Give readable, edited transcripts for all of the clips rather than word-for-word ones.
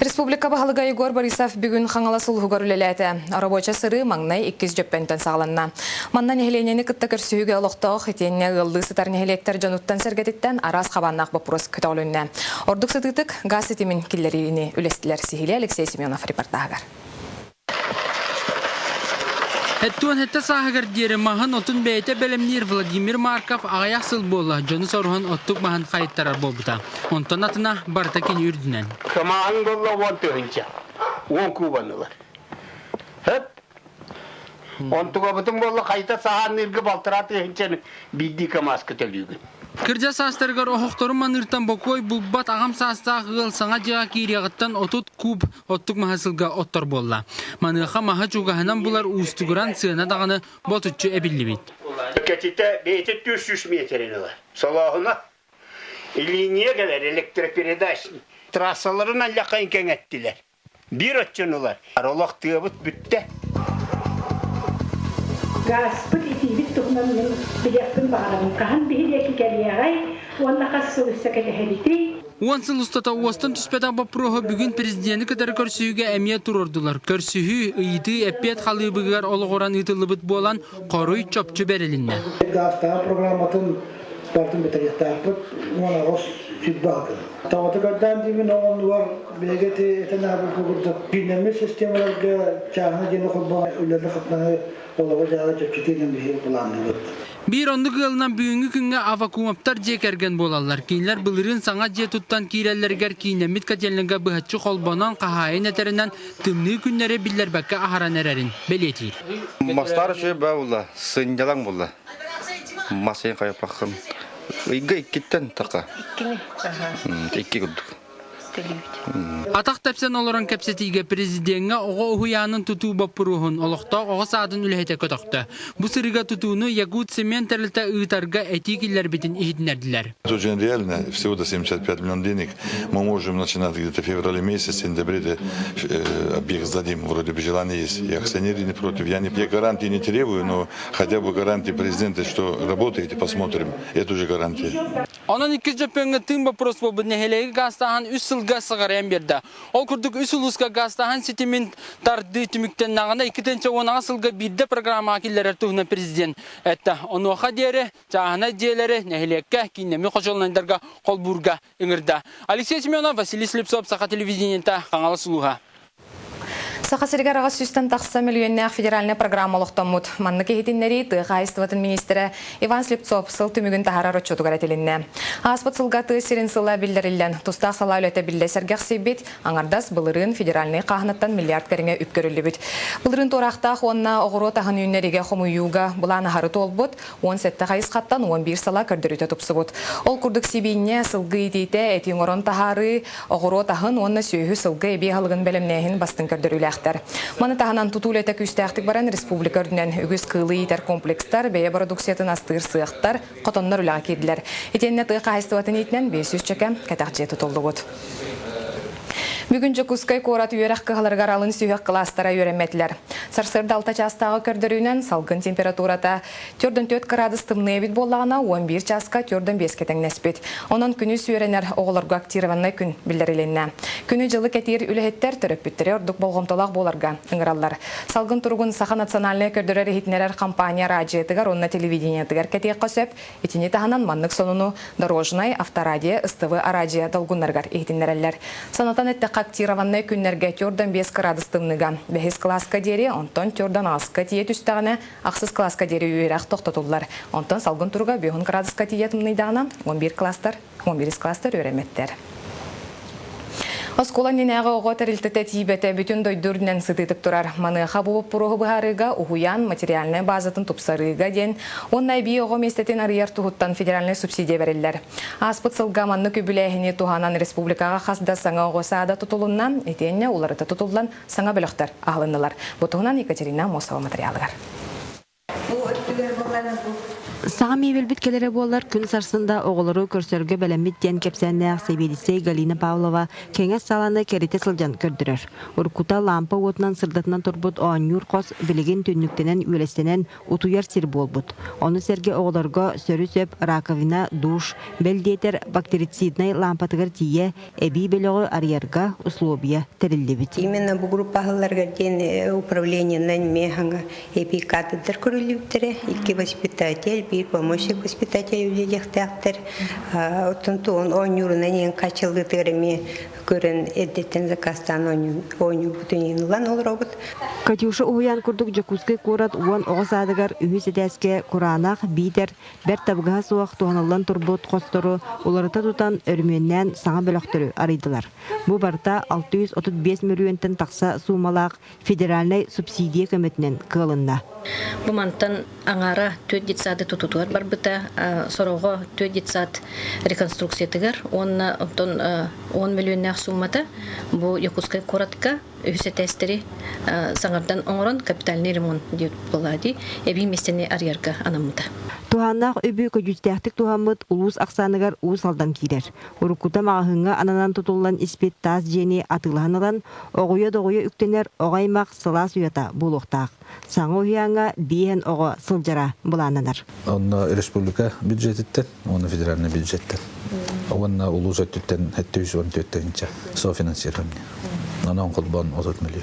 Республика баһылыга Егор Борисов бүгүн Хаҥалас улууһугар үлэлээтэ. Рабоча сырыы маҥнай иккис дьөппөнтөн саҕаланна. Манна нэһилиэнньэни кытта көрсүһүүгэ олохтоох итиэннэ ыаллыы сытар нэһилиэктэр дьонуттан-сэргэтиттэн араас хабааннаах боппуруос көтөҕүлүннэ. Ордук сытыытык газ ситимин киллэриини үлэстилэр. Сиһилии Алексей Семенов репортаһыгар. Эттуон сэттэ сааһыгар диэри маһын отун бэйэтэ бэлэмниир Владимир Марков аҕыйах сыл буолла дьону соруһан оттук маһын хайыттарар буолбута. Онтон атына барыта кини үрдүнэн. Кымааһын буолла 10 тыһыынча, 10 кубан ылар. Хөп. Онтугабытын буолла хайта саһаанныырга 1,5 тыһыынчаны биирдии камазка төлүүгүн. Кырдьа саастарыгар оһохторун маныыртан бокуой булбат аҕам саастаах ыал саҥа дьиэҕэ киириэҕиттэн 30 куб оттук маһа сылга оттор буолла. Маныаха маһа чугаһынан булар уустугуран сыана даҕаны ботуччу эбиллибит. Кэтитэ бэйэтэ 400 метрин ылар. Солооһуна линия кэлэр электропередач трассаларын аллахайын кэҥэттилэр. Биир оччону ылар. Олох тыабыт бүттэ. Гааспыт итиибит туһунан мин билиэхпин баҕарабын. Хаһан биһириэки кэлиэҕэй уонна хас сыл өссө кэтэһэбитий? 10 сыл устата уостан түспэтэх боппуруоһу бүгүн президени кытары көрсүһүүгэ эмиэ туруордулар. Көрсүһүү, ыйытыы, эппиэт халыыбыгар олоҕуран ыытыллыбыт буолан, хоруй чопчу бэрилиннэ. Гаастааҕы программатын бартын бүтэриэхтээхпит 18 20 күн. Тоҕото көрдөөн диибин ол оннугар биһиги ити этэн аһарбыт курдук кииннэммит системаларга чааһына диэни холбоон үлэни-хамнаһы олоҕу-дьаһалы чэпчэтиинэн биһиги былаанныыбыт. Биир оннук ыалынан бүгүҥҥү күҥҥэ Аввакумовтар дьиэ кэргэн буолаллар. Кинилэр былырыын саҥа дьиэ туттан киирэллэригэр кииннэммит котельнайга быһаччы холбонон, хаһаайын этэринэн, тымныы күннэри биллэрбэккэ аһаран эрэрин бэлиэтиир. Мастар үчүгэй баа буолла, сынньалаҥ буолла. Мас иһин хайаппаккын. Ыйга иккиттэн така. Иккини? Икки курдук. Атах тэпсэн олорон кэпсэтиигэ президеҥҥэ оҕо уһуйаанын тутуу боппуруоһун олохтоох оҕо саадын үлэһитэ көтөхтө. Бу сырыыга тутууну Якутцемент тэрилтэ ыытарга этии киллэрбитин иһитиннэрдилэр. Очень реально, всего до 75 миллионов денег. Мы можем начинать где-то в феврале месяце, в сентябре объект сдадим. Вроде бы желание есть. И акционеры не против. Я, не, я гарантии не требую, но хотя бы гарантии президента, что работаете, посмотрим. Это уже гарантия. Онон иккис дьөппөҥҥө тыын боппуруос буолбут нэһилиэги гаастааһын үс сылга сыҕарыйан биэрдэ. Ол курдук үс улууска гаастааһын ситимин тардыы түмүктэннэҕинэ 2010 сылга биирдэ программаҕа киллэрэр туһунан президент эттэ. Онуоха диэри чааһынай дьиэлэри нэһилиэккэ кииннэммит хочуолунайдарга холбуурга ыҥырда. Алексей Семенов, Василий Слепцов, Саха телевидениета, Хаҥалас улууһа. Саха сиригэр 800-тэн тахса мөлүйүөннээх федеральнай программа олохтоммут. Маннык иһитиннэрии тыа хаһаайыстыбатын министрэ Иван Слепцов сыл түмүгүн таһаарар отчуотугар этилиннэ. Ааспыт сылга тыа сирин сыла биллэриллэн, тустаах салаа үлэтэ биллэ сэргэхсийбит, аҥардас былырыын федеральнай хааһынаттан миллиард кэриҥэ үп көрүллүбүт. Былырыын туораахтаах уонна оҕуруот аһын үүннэриигэ хомуйууга былаан аһары туолбут, 17 хайысхаттан 11 сала көрдөрүүтэ тупсубут. Ол курдук сибиинньэ, сылгы иитиитэ, эти оҥорон таһаарыы, оҕуруот аһын уонна сүөһү сылгы эбии аһылыгын бэлэмнээһин бастыҥ көрдөрүүлээхтэр. Маны таһынан тутуу үлэтэ күүстээхтик баран республика үрдүнэн үгүс кыылы иитэр комплекстар, бэйэ бородууксуйатын астыыр сыахтар, хотоннор үлэҕэ киирдилэр. Итиэннэ тыа хаһаайыстыбатын иитинэн 500 чөкө кэтэх дьиэ тутуллубут. Бүгүн Дьокуускай куорат үөрэх кыһаларыгар алын сүһүөх кылаастара үөрэммэтилэр. Сарсыарда 6 чаастааҕы көрдөрүүнэн салгын температурата 44 кыраадыс тымныы эбит буоллаҕына, 11 чааска 45-кэ тэҥнэспит. Онон күнүс үөрэнэр оҕолорго актированнай күн биллэрилиннэ. Күнү-дьылы кэтиир үлэһиттэр төрөппүттэри ордук болҕомтолоох буоларга ыҥыраллар. Салгын туругун Саха национальнай көрдөрөр-иһитиннэрэр компания араадьыйатыгар уонна телевидениетыгар кэтиэххэ сөп. Итини таһынан маннык сонуну Дорожнай, Авторадио, СТВ араадьыйа долгуннарыгар иһитиннэрэллэр. Санатан эттэххэ, актированнай күннэргэ 45 кыраадыс тымныыга бэһис кылааска диэри, онтон төрдөн аҕыска тиийэ түстэҕинэ, ахсыс кылааска диэри үөрэх тохтотуллар. Онтон салгын туруга 5 кыраадыска тиийэ тымныйдаҕына, 11 класстар, 11 класстар үөрэммэттэр. Оскуола иннинээҕи оҕо тэрилтэтэ тиийбэтэ бүтүн дойду үрдүнэн сытыытык турар. Маныаха бу боппуруоһу быһаарыыга уһуйаан материальнай базатын тупсарыыга диэн уонна эбии оҕо миэстэтин арыйар туһуттан федеральнай субсидия бэриллэр. Ааспыт сылга маннык үбүлээһини туһанан республикаҕа хас да саҥа оҕо саада тутулунна, итиэннэ уларыта тутуллан саҥа бөлөхтөр аһылыннылар. Бу туһунан Екатерина Мосова материалыгар. Бу өттүгэр буоллаҕына бу. Саҥа миэбэлбит кэлэрэ буоллар, күн сарсын да оҕолору көрсөргө бэлэммит диэн кэпсээннээх сэбиэдиссэй Галина Павлова кэҥэс сааланы кэритэ сылдьан көрдөрөр. Уруккута лаампа уотунан сырдатынан турбут оонньуур хос билигин түннүктэнэн-үөлэстэнэн утуйар сир буолбут. Ону сэргэ оҕолорго сөрү-сөп раковина, душ, бэл диэтэр бактерициднай лаампатыгар тиийэ эбии бөлөҕү арыйарга услуобуйа тэриллибит. Именно бу группа аһылларыгар диэн управлениенан эмиэ хаҥа эбии кадрдар көрүллүбүттэрэ. Икки воспитатель, биир помощник воспитатель үлэлиэхтээхтэр. Оттон туон оонньуурунан иэн хачыллыытыгар эмиэ көрөн эрдэттэн заказтаан оонньуурбутун иэн ылан олоробут. Катюша уһуйаан курдук Дьокуускай куорат уон оҕо саадыгар үһүс этээскэ кураанах биитэр бэрт табыгаһа суох туһаныллан турбут хостору уларыта тутан өрөмүөннээн саҥа бөлөхтөрү арыйдылар. Бу барыта 635 мөлүйүөнтэн тахса суумалаах федеральнай субсидия көмөтүнэн кыалынна. Бу мантан аҥаара түөрт детсады тутутугар барбыта, сороҕо түөрт детсад реконструкциятыгар уонна онтон 10 мөлүйүөннээх сууммата бу Якутскай куоратка үһүс этээстэри саҥардан оҥорон капитальный ремонт диэбит буоллаҕа дии, эбии миэстэни арыйарга анаммыта. Туһааннаах үбү көдьүүстээхтик туһаммыт улуус ахсааныгар Уус Алдан киирэр. Уруккута маҕаһыыҥҥа ананан тутуллан испит таас дьиэни атыылаһан ылан, оҕуйа-доҕуйа үктэнэр оҕо аймах сылаас уйата буолуохтаах. Саҥа уһуйааҥҥа биэһэн оҕо сылдьара былааннанар. Онно республика бюджетиттэн уонна федеральный бюджеттэн уонна улуус өттүттэн 714 тыһыынча софинансирование. Онон холбоон 30 миллион.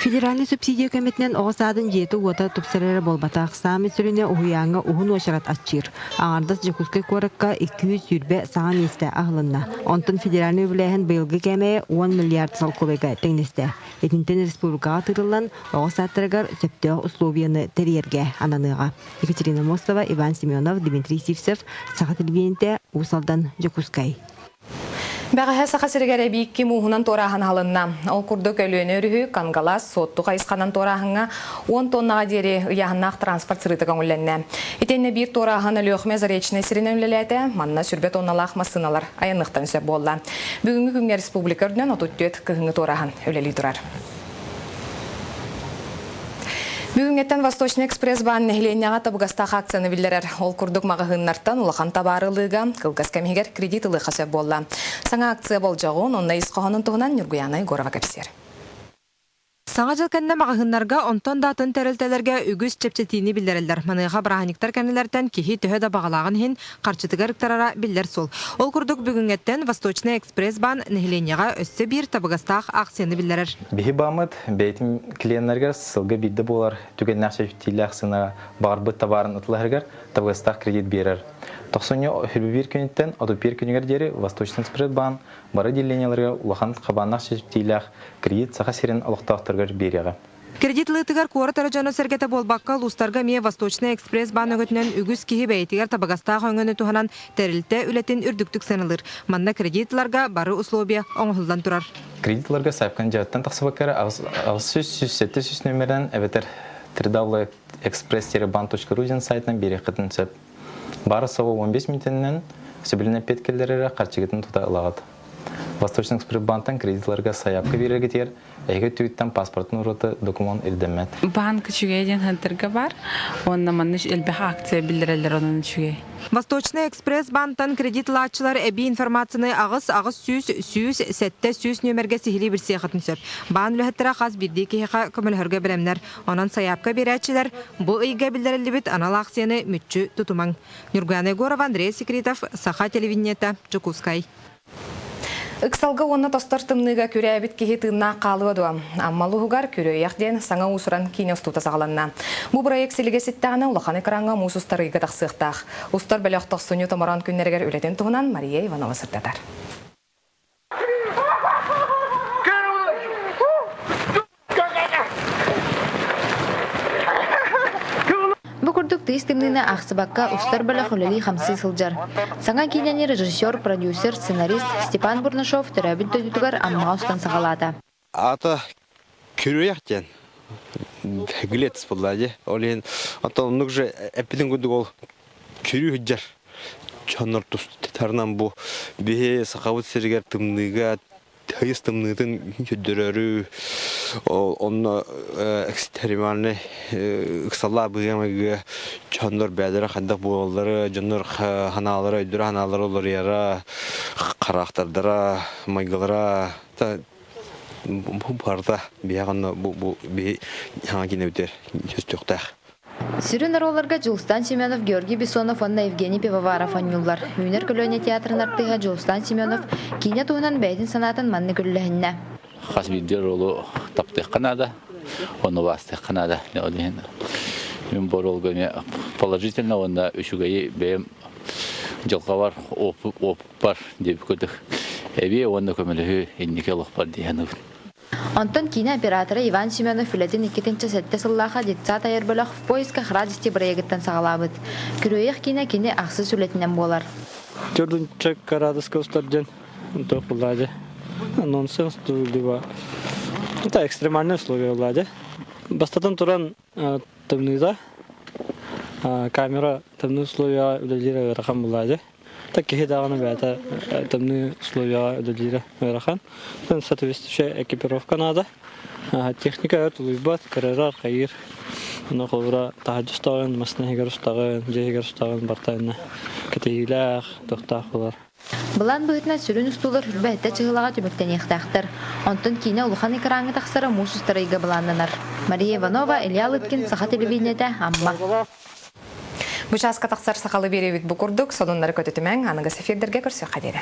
Федеральнай субсидия көмөтүнэн оҕо саадын дьиэтэ-уота тупсар эрэ буолбатах, саамай сүрүнэ уһуйааҥҥа уһун уочарат аччыыр. Аҥардас Дьокуускай куоракка 220 саҥа миэстэ аһылынна. Онтон федеральнай үбүлээһин быйылгы кээмэйэ 10 миллиард солкуобайга тэҥнэстэ. Итинтэн республикаҕа тыырыллан, оҕо саадтарыгар сөптөөх условияны тэрийэргэ ананыаҕа. Екатерина Мостова, Иван Семенов, Дмитрий Сивцев, Саха телевидениетэ, Уус Алдан, Дьокуускай. Бэҕэһээ Саха сиригэр эбиикки мууһунан туорааһын аһылынна. Ол курдук Өлүөнэ өрүһү Кангалас, Суотту хайысханан туорааһыҥҥа 10 тоннаҕа диэри ыйааһыннаах транспорт сырыыта көҥүллэннэ. Итиэннэ биир туорааһын Өлүөхүмэ Заречнай сиринэн үлэлээтэ, манна сүрбэ тонналаах массыыналар айанныахтарын сөп буолла. Бүгүҥҥү күҥҥэ республика үрдүнэн 34 кыһыҥҥы туорааһын үлэлии турар. Бүгүҥҥэттэн Восточный экспресс баан нэһилиэнньэҕэ табыгастаах акцияны биллэрэр. Ол курдук маҕаһыыннартан улахан табаары ылыыга кылгас кэм иһигэр кредит ылыахха сөп буолла. Саҥа акция болдьоҕун, онно ис хоһоонун туһунан Ньургуйаана Егорова кэпсиэр. Саҥа дьыл кэннэ маҕаһыыннарга, онтон да атын тэрилтэлэргэ үгүс чэпчэтиини биллэрэллэр. Маныаха бырааһынньыктар кэннилэриттэн киһи төһө да баҕалааҕын иһин харчытыгар ыктарара биллэр суол. Ол курдук бүгүҥҥэттэн Восточный экспресс баан нэһилиэнньэҕэ өссө биир табыгастаах акцияны биллэрэр. Биһи бааммыт бэйэтин клиеннэригэр сылга биирдэ буолар түгэннээх чэпчэтиилээх сыанаҕа баҕарбыт табаарын атылаһарыгар табыгастаах кредит биэрэр. Тохсунньу 21 күнүттэн 31 күнүгэр диэри Восточный экспресс баан бары отделениеларыгар улахан хабааннаах чэпчэтиилээх кредит Саха сирин олохтоохторугар биэриэҕэ. Кредит ылыытыгар куорат эрэ дьоно-сэргэтэ буолбакка, улуустарга эмиэ Восточный экспресс баан өҥөтүнэн үгүс киһи бэйэтигэр табыгастаах өҥөнү туһанан тэрилтэ үлэтин үрдүктүк сыаналыыр. Манна кредит ыларга бары условия оҥоһуллан турар. Кредит ыларга сайпкан дьиэттэн тахсыбакка эрэ 800 нөмеринэн эбэтэр www.express-bank.ru диэн сайтынан биэриэххитин сөп. Бары саҕа 15 мүнүүтэнэн сөбүлэнэн эппиэт кэллэр эрэ харчыгытын тута ылаҕыт. Восточный экспресс-бантан кредит ыларга сайаапка биэрэргитигэр Эһиги өттүгүттэн паспортын уруота докумуон ирдэммэт. Банк үчүгэй диэн хантарга бар. Уонна манна элбэх акция биллэрэллэр онон үчүгэй. Восточный экспресс бантан кредит ылааччылар эбии информацияны аҕыс 800 107 нүөмэргэ сиһилии билсиэххитин сөп. Баан үлэһиттэрэ хас биирдии киһиэхэ көмөлөһөргө бэлэмнэр. Онон сайаапка биэрээччилэр бу ыйга биллэриллибит анал акцияны мүччү тутумаҥ. Ньургуяна Егорова, Андрей Секретов, Саха телевидениета, Дьокуускай. Ыксалга уонна тостор тымныыга күрээбит киһи тыыннаах хаалыа дуо? Амма улууһугар Күрүөйэх диэн саҥа уусуран киинэ устуута саҕаланна. Бу бырайыак силигэ ситтэҕинэ улахан экраҥҥа муус устар ыйга тахсыахтаах. Устар бөлөх тохсунньу томороон күннэригэр үлэтин туһунан Мария Иванова сырдатар. Бу курдук тыйыс тымныыны аахсыбакка устар бөлөх үлэлии-хамсыы сылдьар. Саҥа киинэни режиссер, продюсер, сценарист Степан Бурнашов төрөөбүт дойдутугар Аммаҕа устан саҕалаата. Аата күрүөх диэн глец буолла дии. Ол иһин оттон оннук же эппитин курдук ол күрүү сылдьар дьоннор тустарынан бу биһи Сахабыт сиригэр тымныыга. тыйыс тымныытын көрдөрөрү онно экстремальный ыксаллаах быһыыга дьоннор бэйэлэрэ хайдах буолаллара, дьоннор ханаалара, өйдөрө ханаалара уларыйара, хараахтардара, майгылара бу барыта биһиэхэ онно бу бу биһи хаҥа киинэбитигэр көстүөхтээх. Сүрүн оруолларга Дьулустан Семенов, Георгий Бессонов уонна Евгений Пивоваров оонньууллар. Үүнэр көлүөнэ театрын артыыһа Дьулустан Семенов киинэ туһунан бэйэтин санаатын маннык үллэһиннэ. Хас биирдии оруолу таптыахха наада, ону убаастыахха наада. Ол иһин мин бу оруолга эмиэ положительно уонна үчүгэйи бэйэм дьылҕабар, опыппар диэбит курдук эбиэ уонна көмөлөһүү инники олохпор дии саныыбын. Онтон киинэ оператора Иван Семенов үлэтин 2007 сыллаахха детсад айар бөлөх «В поисках радости» бырайыагыттан саҕалаабыт. Күрүөйэх киинэ кини ахсыс үлэтинэн буолар. Төрдүнчэ градуска устар диэн туох булла Нонсенс либо это экстремальные условия булла Бастатан туран тымныыта камера тымныы условияҕа үлэлиир ыарахан булла Так киһи даҕаны бэйэтэ тымныы условияҕа үлэлиирэ ыарахан. Соответствующая экипировка наада. Техника өр тулуйбат, кырарар, хайыыр. Ону холобура таһырдьа устаҕын, массыына иһигэр устаҕын, дьиэ иһигэр устаҕын барыта иннэ кэтэһиилээх, туохтаах буолар. Былаан быһыытынан сүрүн устуулар үрбэһиттэ чыһылаҕа түмүктэниэхтээхтэр. Онтон киинэ улахан экраҥҥа тахсара муус устар ыйга былааннанар. Мария Иванова, Илья Лыткин, Саха телевидениетэ, Амма. Бу чааска тахсар сахалы биэрэбит бу курдук, сонуннары көтүтүмэҥ, аныгыс эфирдэргэ көрсүөххэ диэри.